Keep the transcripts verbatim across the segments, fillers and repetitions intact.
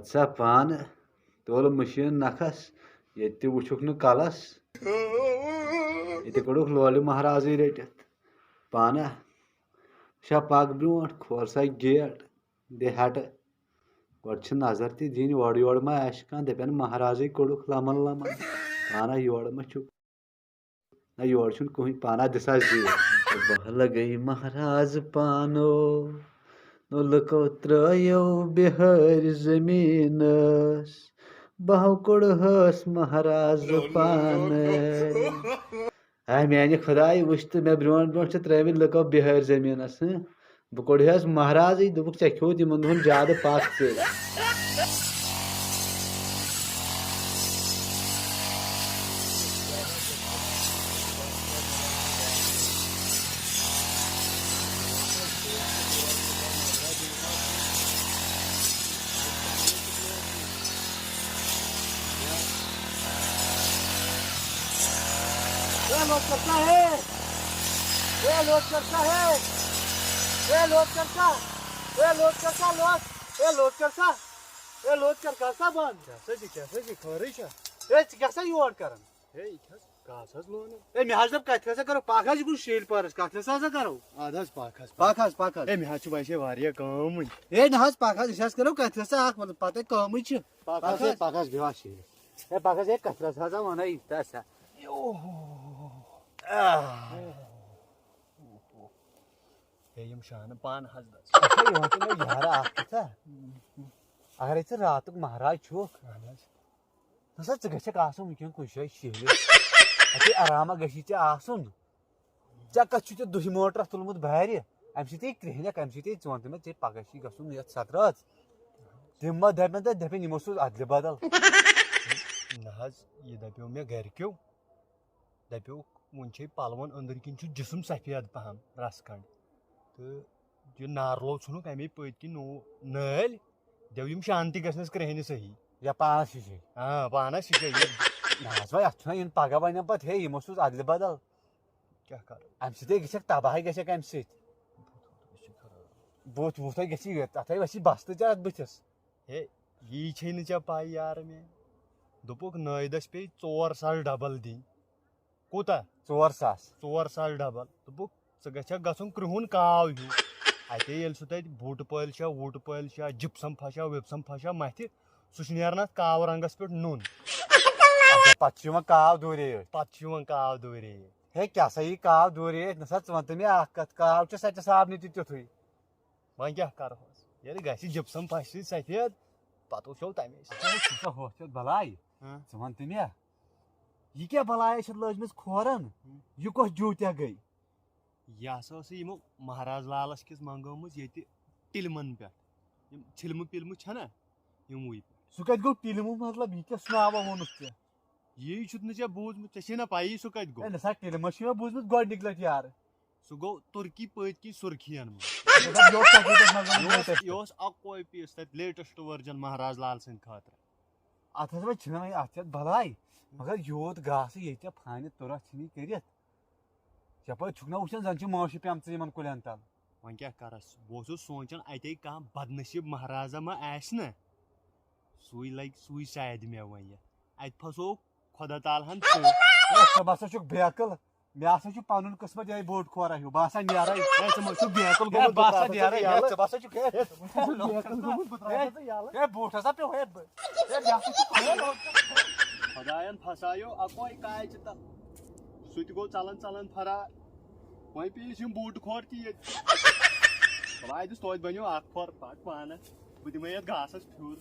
ژٕ پانہٕ تُل مٔشیٖن نکھس، ییٚتہِ تہِ وٕچھُکھ نہٕ کلس، ییٚتہِ کوٚڑُکھ لولہِ مہرازٕے رٔٹِتھ۔ پانہ شا پکھ برونٛٹھ، کھول سا گیٹ، دِ ہٹہٕ۔ گۄڈٕ چھِ نظر تہِ دِنۍ، اورٕ یورٕ ما آسہِ کانٛہہ، دپن مہرازٕے کوٚڑُکھ لمن لمن۔ پانہ یورٕ ما چھُکھ؟ نہ، یور چھُنہٕ کٕہٕنۍ پانہ، دِسا زیٖر۔ بہٕ لگے مہراز پانو، نو لُکو ترٲیو بِہٲرۍ زٔمیٖنس، بہٕ کوٚڑہس مہراز پانے۔ اے میانہِ خدایہِ، وٕچھ تہٕ مےٚ برونٛٹھ برونٛٹھ چھِ ترٲومٕتۍ لُکو بِہٲرۍ زٔمیٖنس، ہٕنٛہ؟ بہٕ کوٚڑہس مہرازٕے، دوٚپُکھ، "ژےٚ کھیوٚوُتھ یِمن دۄہن زیادٕ پکھ ژٕ۔" اے لوڈ کرتا ہے، اے لوڈ کرتا ہے، اے لوڈ کرتا، اے لوڈ کرتا، لوڈ، اے لوڈ کرتا، اے لوڈ کر، کر سا بند۔ کیٛاہ سا چھِ، کیٛاہ سا چھِ، خٲرٕے چھا؟ اے، ژٕ کیٛاہ سا یور کران؟ ہے، یہِ کیٛاہ حظ؟ گاسہٕ حظ لونُن۔ اے، مےٚ حظ دوٚپ، کَتھِ ہسا کرو، پَکھ حظ یہِ کُن شیٖلۍ پارَس، کَتھ ہسا کرو؟ اَدٕ حظ، پَکھ حظ، پَکھ۔ پَکھ حظ، پَکھ حظ۔ ہے، مےٚ حظ چھِ ویسے واریاہ کٲم وٕنہِ۔ ہے، نہ حظ، پَکھ حظ، أسۍ حظ کرو کَتھِ ہسا اَکھ، مطلب، پَتَے کٲمٕے چھِ۔ پَکھ پَکھ حظ، ہے، حظ۔ پَکھ حظ، بیٚہہ حظ شیٖلِس۔ ہے، پَکھ حظ، ہے، کَتھِ ہسا وَنَے، یہِ تہِ ہسا۔ یوٗ۔ آہ۔ ہے، یِم شانہٕ پانہٕ حظ دَز۔ اچھا، یہِ وَن تہٕ مےٚ یارٕ اَکھ کَتھا۔ اَگرَے ژٕ راتُک مہراز چھُکھ، اَہَن حظ۔ نہ سا، ژٕ گژھکھ آسُن وٕنکیٚن کُنہِ جایہِ شیہلِس۔ اَتے آرامہ گژھی ژےٚ آسُن۔ ژےٚ کَتھ چھُے ژےٚ دُہہِ موٹرَس تُلمُت بارِ؟ اَمہِ سۭتۍ یی کرٛیٚہنٮ۪کھ، اَمہِ سۭتۍ یی، ژٕ وَن تہٕ مےٚ، ژےٚ پَگاہ چھُے گژھُن یَتھ سترٲژ۔ تِم ما دَپن تَتہِ، دَپن، یِمو سوٗز اَدلہِ بدل۔ نہ حظ، یہِ دَپیو مےٚ گَرِکیو۔ دَپیوکھ، وۄنۍ چھے پَلوَن أنٛدٕرۍ کِنۍ چھُ جسم سفید پَہَم، رَس کھنٛڈ۔ تہٕ یہِ نارلو ژھُنُکھ اَمے پٔتۍ کِنۍ نو-، نٲلۍ، دٮ۪و یِم شانتی گژھنَس کرٛیٚہنہِ صحیح۔ یا پانَس ہِشے۔ آ، پانَس ہِشے۔ نہ حظ وۄنۍ، اَتھ چھُنہ یُن پَگاہ وَنٮ۪م پَتہٕ، ہے، یِمو سوٗز اَدلہِ بدل۔ کیٛاہ کَرو؟ اَمہِ سۭتۍ ہے گژھٮ۪کھ تباہٕے گژھٮ۪کھ اَمہِ سۭتۍ۔ بُتھ وُتھَے گژھِ یہِ، تَتھَے وَسی بَستہٕ ژےٚ اَتھ بٕتھِس۔ ہے، یی چھے نہٕ ژےٚ پَے یارٕ مےٚ۔ دوٚپُکھ، نٲیدَس پیٚیہِ ژور ساس ڈبل دِنۍ۔ کوٗتاہ؟ ژور ساس۔ ژور ساس ڈبل۔ دوٚپُکھ، ژٕ گژھکھ گژھُن کرٛہُن کاو ہیوٗ۔ اَتے ییٚلہِ سُہ تَتہِ بوٗٹہٕ پٲلۍ چھا، ووٗٹہٕ پٲلۍ چھا، جِپسم پھَشا، وِپسم پھَشا مَتھِ، سُہ چھُ نیران اَتھ کاوٕ رنٛگَس پٮ۪ٹھ نوٗن۔ اچھا، پَتہٕ چھُ یِوان کاو دوٗرے یوت۔ پَتہٕ چھُ یِوان کاو دوٗرے یوت۔ ہے، کیٛاہ سا یی کاو دوٗرے یوت؟ نہ سا، ژٕ وَن تہٕ مےٚ اَکھ کَتھ، کاو چھُ سَتہِ صابنہِ تہِ تیُتھُے۔ وۄنۍ کیٛاہ کَرٕہوس؟ ییٚلہِ گژھِ جِپسم پھَشہِ سۭتۍ سفید، پَتہٕ وٕچھو تَمے سۭتۍ۔ اچھا، ژٕ چھُکھ سا ہوٚتھ یَتھ بَلاے؟ ہاں۔ ژٕ وَن تہٕ مےٚ، یہِ کیٛاہ بَلایا چھِ لٲجمٕژ کھورَن؟ ہُم۔ یہِ کۄس جوٗتیٛاہ گٔے؟ یہِ ہسا ٲسٕے یِمو مہراز لالَس کِژھ منٛگٲومٕژ ییٚتہِ ٹِلمَن پٮ۪ٹھ۔ یِم ٹِلمہٕ پِلمہٕ چھَنا، یِموٕے پٮ۪ٹھ۔ سُہ کَتہِ گوٚو ٹِلمہٕ؟ مطلب، یہِ کیٛاہ سُہ ناوہ ووٚنُتھ ژےٚ؟ یی چھُتھ نہٕ ژےٚ بوٗزمُت، ژےٚ چھے نہ پَیی سُہ کَتہِ گوٚو؟ ہے، نہ سا، ٹِلمَس چھُ مےٚ بوٗزمُت گۄڈٕنِکۍ لَٹہِ یارٕ۔ سُہ گوٚو تُرکی پٔتۍ کِنۍ سُرخیَن منٛز۔ مطلب، یہِ اوس کَتہِ ییٚتٮ۪تھ منٛز یہِ اوس، latest؟ یہِ اوس اَکوے پیٖس تَتہِ latest version مہراز لال سٕنٛدِ خٲطرٕ۔ اَتھ ہسا چھِنہٕ وۄنۍ اَتھ یَتھ بَلاے، مگر یوٗت گاسہٕ ییٚتہِ پھانہِ تُرَتھ ژھٕنی کٔرِتھ۔ یَپٲرۍ چھُکھ نہ وٕچھان، زَن چھِ مٲشہِ پیمژٕ یِمَن کُلٮ۪ن تَل۔ وۄنۍ کیٛاہ کَرَس؟ بہٕ اوسُس سونٛچان، اَتے کانٛہہ بدنصیٖب مہرازا ما آسہِ نہ، سُے لَگہِ، سُے سادِ مےٚ وۄنۍ یَتھ۔ اَتہِ پھسووُکھ خۄدا تعالیٰ ہن ژٕ۔ ہے، ژٕ باسان چھُکھ بیقل، مےٚ ہسا چھُ پنُن قٕسمت یِہوٚے بوٚڑ کھورا ہیوٗ، بہٕ ہسا نیرے۔ ہے، ژٕ ما چھُکھ بیقل ہے، گوٚمُت؟ بہٕ ہسا بہٕ نیرے، ہے، ژٕ باسان چھُکھ، ہے، ژٕ باسان چھُکھ بیقل گوٚمُت، بہٕ ترٛاوٕ ہے، ژٕ یَلہٕ۔ ہے، بوٗٹھ ہسا پیوٚو، ہے، بہٕ، ہے، مےٚ ہسا چھُ پنُن۔ خۄدایَن پھسایو اَکوے کاژِ تَل، سُہ تہِ گوٚو ژَلان ژَلان فرار۔ وۄنۍ پیٚیہِ اَسہِ یِم بوٗٹہٕ کھور تہِ ییٚتہِ۔ خۄداے دِس توتہِ بَنیو اَکھ کھۄر، پَک پانَس، بہٕ دِمَے یَتھ گاسَس پھیُر۔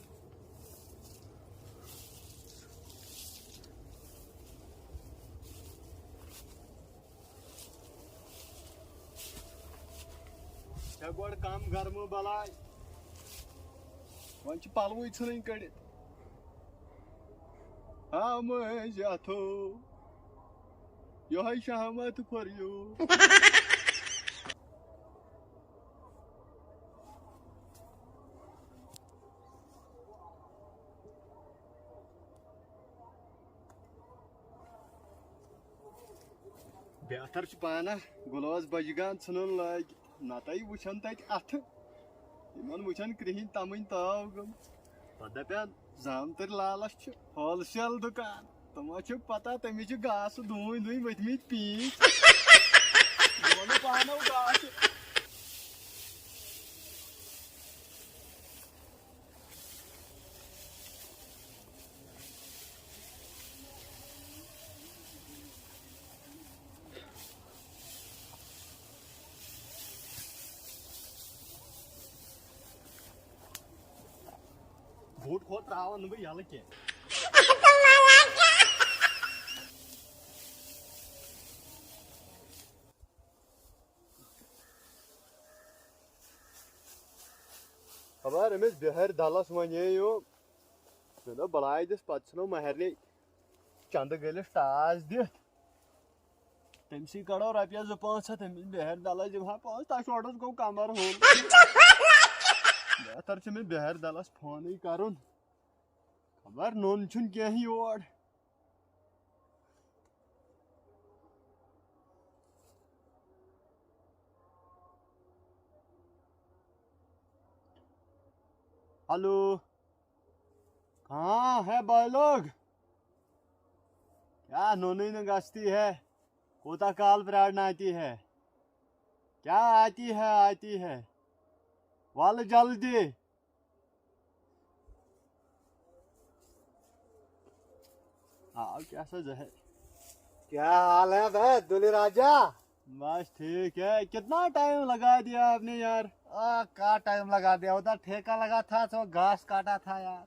ژےٚ گۄڈٕ کم گرمہٕ بلاے، وۄنۍ چھِ پلوٕے ژھٕنٕنۍ کٔڑِتھ۔ ہا مٔنٛزۍ اَتھو، یِہوٚے شہمت for you۔ بہتر چھُ پانہ گلوز بجہِ گان ژھٕنُن لٲگِتھ، نتہٕ وٕچھن تتہِ اتھٕ، یِمن وٕچھن کرٛہِنۍ تمٕنۍ تٲو گٔمٕژ۔ دَپان زامتٕرۍ لالَس چھُ ہول سیل دُکان۔ تِمو چھُ پَتہ تٔمِس چھِ گاسہٕ ڈوٗنۍ ڈوٗنۍ ؤتھمٕتۍ پیٖنتۍ۔ بہٕ وَنہٕ پانَو گاسہٕ۔ بوٗٹ کھۄتہٕ ترٛاوَن نہٕ بہٕ یَلہٕ کینٛہہ۔ خبر أمِس بِہٲرۍ دَلَس وَنے یو، مےٚ دوٚپ بَلاے دِس، پَتہٕ ژھٕنو مَہرنہِ چَندٕ گٔلِس ٹاس دِتھ۔ تٔمۍ سٕے کَڑو رۄپیَس زٕ پانٛژھ ہَتھ، تٔمِس بِہٲرۍ دَلَس دِمہٕ ہا پانٛژھ، تَتھ شوٹَس گوٚو کَمَر ہوٚل۔ بہتر چھُ مےٚ بِہٲرۍ دَلَس فونٕے کَرُن۔ خبر نوٚن چھُنہٕ کینٛہہ یور۔ ہیلو، کہاں ہے بھائی لوگ؟ کیا نونٕے نہٕ گژھتی ہے؟ کوٗتاہ کال پرٛارناوتی ہے؟ کیا آتی ہے، آتی ہے؟ وَلہٕ جلدی۔ آو کیٛاہ سا زہر۔ کیا حال ہے بے دلی راجا؟ بس ٹھیک ہے، کتنا ٹائم لگا دیا آپ نے یار؟ آ، کیا ٹائم لگا دیا، ادھر ٹھیکا لگا تھا تو گھاس کاٹا تھا یار۔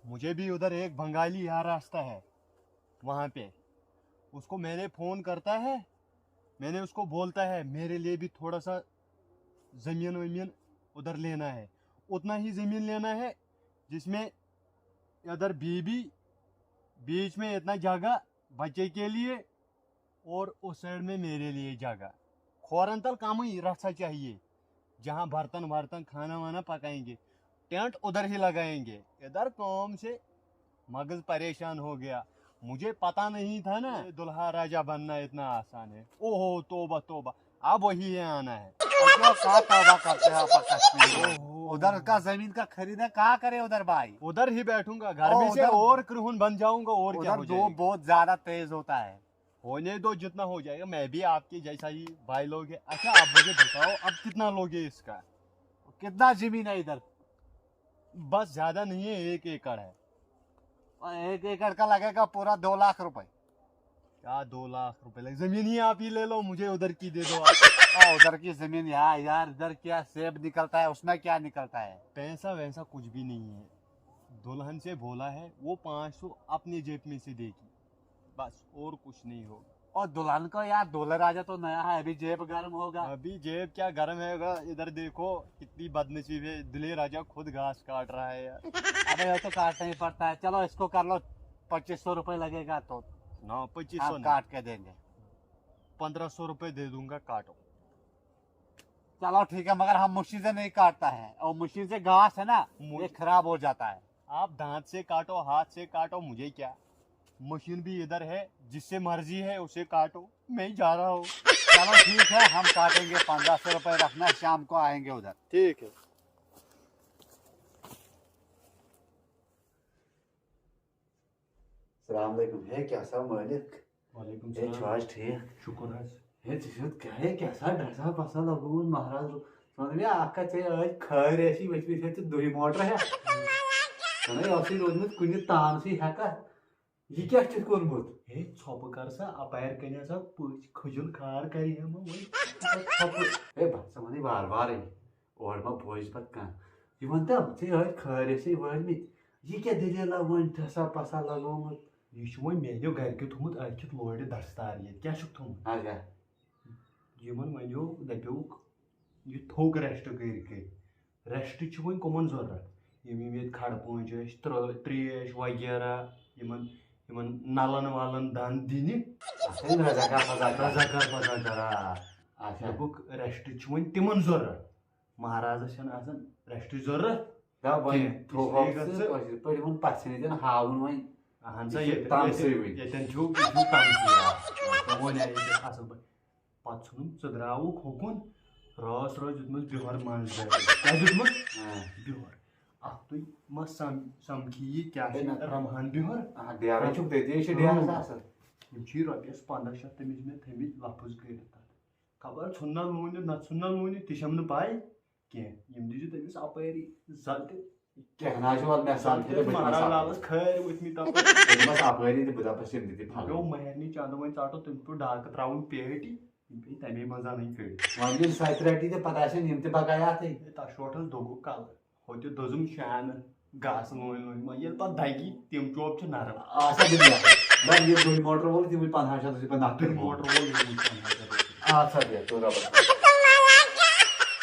مجھے بھی ادھر ایک بنگالی یار راستہ ہے، وہاں پہ اس کو میں نے فون کرتا ہے، میں نے اس کو بولتا ہے میرے لیے بھی تھوڑا سا زمین ومین ادھر لینا ہے، اتنا ہی زمین لینا ہے جس میں ادھر بیبی بیچ میں اتنا جگہ بچے کے لیے اور اس سائڈ میں میرے لیے جگہ۔ کھورن تل کمٕے رژھا چاہیے، جہاں برتن ورتن کھانا وانا پکائیں گے، ٹینٹ ادھر ہی لگائیں گے۔ ادھر کام سے مغز پریشان ہو گیا۔ مجھے پتا نہیں تھا نا، دلہا راجا بننا اتنا آسان ہے۔ اوہو، توبہ توبہ، اب وہی ہے آنا ہے۔ جو کہاں توبہ کرتے ہیں آپ کشمیر میں؟ اوہو۔ ادھر کا زمین کا خریدا، کہاں کرے ادھر بھائی؟ ادھر ہی بیٹھوں گا گھر او، میں سے ادھر اور کرہن بن جاؤں گا، اور کیا ادھر ہو دھوپ جائے گا؟ بہت زیادہ تیز ہوتا ہے۔ ہونے دو، جتنا ہو جائے گا، میں بھی آپ کے جیسا ہی بھائی لوگ ہیں۔ اچھا، آپ مجھے بتاؤ، اب کتنا لوگے اس کا؟ کتنا زمین ہے ادھر؟ بس زیادہ نہیں ہے، ایک ایکڑ ہے۔ اور ایک ایکڑ کا لگے گا پورا دو لاکھ روپے۔ کیا دو لاکھ روپے لگے؟ زمین ہی آپ ہی لے لو، مجھے ادھر کی دے دو آپ۔ آ، ادھر کی زمین یار، یار ادھر کیا سیب نکلتا ہے، اس میں کیا نکلتا ہے؟ پیسہ ویسا کچھ بھی نہیں ہے، دلہن سے بولا ہے وہ پانچ سو اپنے جیب میں سے دے گی، بس اور کچھ نہیں ہوگا۔ اور دلہن کو یار، دولہا راجا تو نیا ہے، ابھی جیب گرم ہوگا۔ ابھی جیب کیا گرم ہے گا؟ ادھر دیکھو کتنی بدنصیب ہے، دلہے راجا خود گھاس کاٹ رہا ہے یار۔ ابے یہ تو کاٹنا ہی پڑتا ہے۔ چلو اس کو کر لو، پچیس سو روپے لگے گا تو نہ، پچیس سو ہم نہیں۔ کاٹ کے دیں گے۔ پندرہ سو روپے دے دوں گا، کاٹو۔ چلو ٹھیک ہے، مگر ہم مشین سے نہیں کاٹتا ہے، اور مشین سے گھاس ہے نا، مجھ- یہ خراب ہو جاتا ہے۔ آپ دانت سے کاٹو، ہاتھ سے کاٹو، مجھے کیا؟ مشین بھی ادھر ہے، جس سے مرضی ہے اسے کاٹو، میں جا رہا ہوں۔ چلو ٹھیک ہے، ہم کاٹیں گے، پندرہ سو روپے رکھنا، شام کو آئیں گے ادھر۔ ٹھیک ہے۔ السلام علیکم۔ ہے کیٛاہ سا مٲلِک؟ وعلیکم ہے، السلام۔ چھُ حظ ٹھیٖک؟ شُکُر حظ۔ ہے، ژےٚ چھُتھ کیٛاہ، ہے، کیٛاہ سا ڈرٛسا پسا لگومُت مہراز؟ ژٕ وَن مےٚ اَکھ کَتھ، ژےٚ ٲدۍ خٲرۍ ٲسی ؤتھمٕتۍ، ہے، ژےٚ دُہہِ موٹر ہے۔ ژٕ نَے ٲسٕے روٗدمُت کُنہِ تانسٕے ہٮ۪کتھ۔ یہِ کیٛاہ چھُتھ کوٚرمُت؟ ہے، ژھۄپہٕ کر سا، اَپارِ کَنہِ ہسا پٔژھۍ کھٔجُل خار کرِ ہے مےٚ وۄنۍ۔ ژٕ کر ژھۄپہٕ؟ ہے، بہٕ ہسا وَنَے وارٕ وارَے۔ اورٕ ما بوزِ پتہٕ کانٛہہ۔ یہِ وَن تہٕ، ژےٚ ٲدۍ خٲرۍ ٲسٕے وٲتمٕتۍ۔ یہِ کیٛاہ دٔلیٖلہ وۄنۍ ڈرٛسا پسا لگومُت؟ یہِ چھُ وۄنۍ میٛانیو گرِکیو تھوٚمُت أتھۍ کیُتھ لورِ دستار ییٚتہِ۔ کیٛاہ چھُکھ تھوٚمُت؟ اچھا۔ یِمن وَنیو، دَپیوکھ، یہِ تھوٚک rest کٔرۍ کٔرۍ۔ Rest چھُ وۄنۍ کٕمن ضروٗرت؟ یِم یِم ییٚتہِ کھڑ پونٛجہِ ٲسۍ، ترٛٲ-، ترٛیش وغیرہ، یِمن، یِمن نلن ولن دَند دِنہِ۔ اچھا، یِم رضاکار وضاکار۔ رضاکار وضاکار، آ۔ اچھا۔ دوٚپُکھ، rest چھُ وۄنۍ تِمن ضروٗرت۔ مہرازس چھنہٕ آسان rest ضروٗرت دا وۄنۍ کینٛہہ۔ تھوٚو اس لیے ہۄکھ گژھِ ژٕ کٲشِر پٲٹھۍ یِمن پژھٮ۪ن ییٚتٮ۪ن ہاوُن وۄنۍ۔ اہن سا، یہِ چھُ ییٚتٮ۪ن، تمسٕے ییٚتٮ۪ن، وٕنۍ۔ ییٚتٮ۪ن چھُ، یہِ چھُ تمسٕے، آ۔ وۄنۍ آیہِ ییٚتٮ۪ن اصل پٲٹھۍ۔ پتہٕ ژھُنُم، ژٕ درٛاوُکھ ہوکُن، رٲژ رٲژ دیُتمس بیٚہوان منٛز۔ کیٛاہ دیُتمس؟ آ۔ بیٚہوان۔ تُہۍ ما سم سمکھی یہِ کیٛاہ چھِ ہے، نہ۔ رمہان بِہُر؟ آ، ڈیرٕ چھُکھ تٔتی، یہِ چھِ ڈیرَس آسان۔ یِم چھِ یہِ رۄپیَس پنٛداہ شیٚتھ تٔمِس مےٚ تھٲمٕتۍ لفظ کٔرِتھ تَتھ۔ خبر ژھُن نہ لوٗنِتھ نہ ژھُن نہ لوٗنِتھ، تہِ چھَم نہٕ پَے کینٛہہ۔ یِم دیٖزِ تٔمِس اَپٲری زَلٹہِ۔ کیٛاہ نہ چھُ، وَلہٕ مےٚ سَمکھِ تہٕ بہٕ تہِ مَہراج وَسہٕ لالَس کھٲرۍ ؤتھمٕتۍ تَپٲرۍ۔ بہٕ دِمَس اَپٲری تہٕ بہٕ دَپَس یِم تہِ دِ پھَلہٕ۔ گوٚو مہرنہِ چَندٕ وۄنۍ ژَٹو تٔمۍ پیوٚو ڈاکہٕ ترٛاوُن پیٹہِ، یِم پیٚیہِ تَمے منٛز اَنٕنۍ کٔڑِتھ۔ وۄنۍ ییٚلہِ سۄ تہِ رَٹی تہٕ پَتہٕ آسن یِم تہِ بَکایا اَتھٕے۔ ہے، تَتھ شوٹھَس دوٚگُک کَلہٕ، ہُہ تہِ دٔزُم شانہٕ، گاسہٕ لوٗنۍ لوٗنۍ۔ وۄنۍ ییٚلہِ پَتہٕ دَگی، تِم چوب چھِ نَرَم۔ آسا دِمہٕ یَتھ۔ دَپ یہِ بٔڑۍ موٹر وول تِم پَنٛداہ شیٚتھ رۄپیہِ پَتہٕ نَفر تُہۍ موٹر۔ موٹر وول یِمَن پَنٛداہ شیٚتھ رۄپیہِ۔ آسا بیٚہہ ژٕ رۄبَس۔